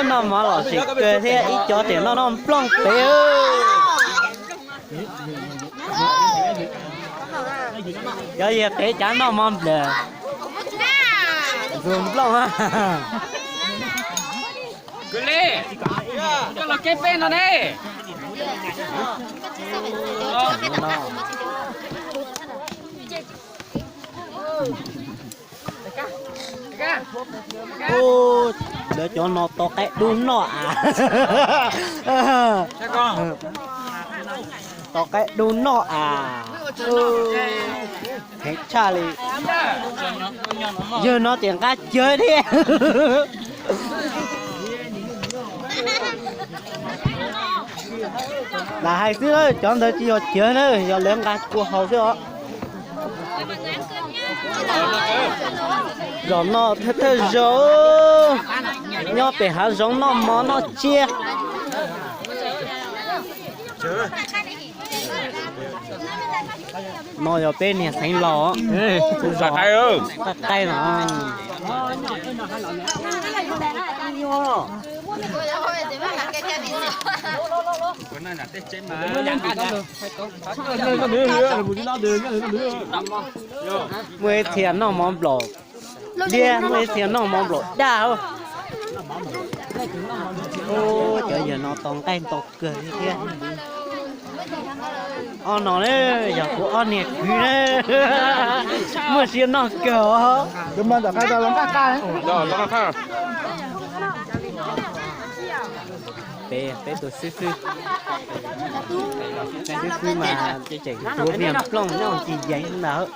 Noj mov los tsis kawg thiab, ib co tias noj noj nplooj pem. Cov yawg pem cav noj mov nplawm, ntxuag nplooj. Kwv Lis, koj los kev peb no ne. Lawv cov no tau qaib dub noj as. Tau qaib dub noj as. Heev tshaj li. Yawg no ces nqa cawv thiab. Lam hais xwb na, cov ntawd tsis yog cawv na, yog lawv nqa kua haus xwb os. Zaum no thawj thawj zaug nyob pem hav zoov noj mov noj tsiaj. No yog peb niag xeev laus, tus zos Qaj Qaib no. Muaj ib txhia noj mov nplaum, liab muaj ib txhia noj mov nplaum daj. Cov yawg no tau nqaij ntau kawg li thiab. Ob no na, yog kuv ob niag kwv na, muaj siab noj kawg os. Peb, peb tus xib fwb, xib fwb mas tseem tuav vias nplooj nyob tsis yeev ntawd.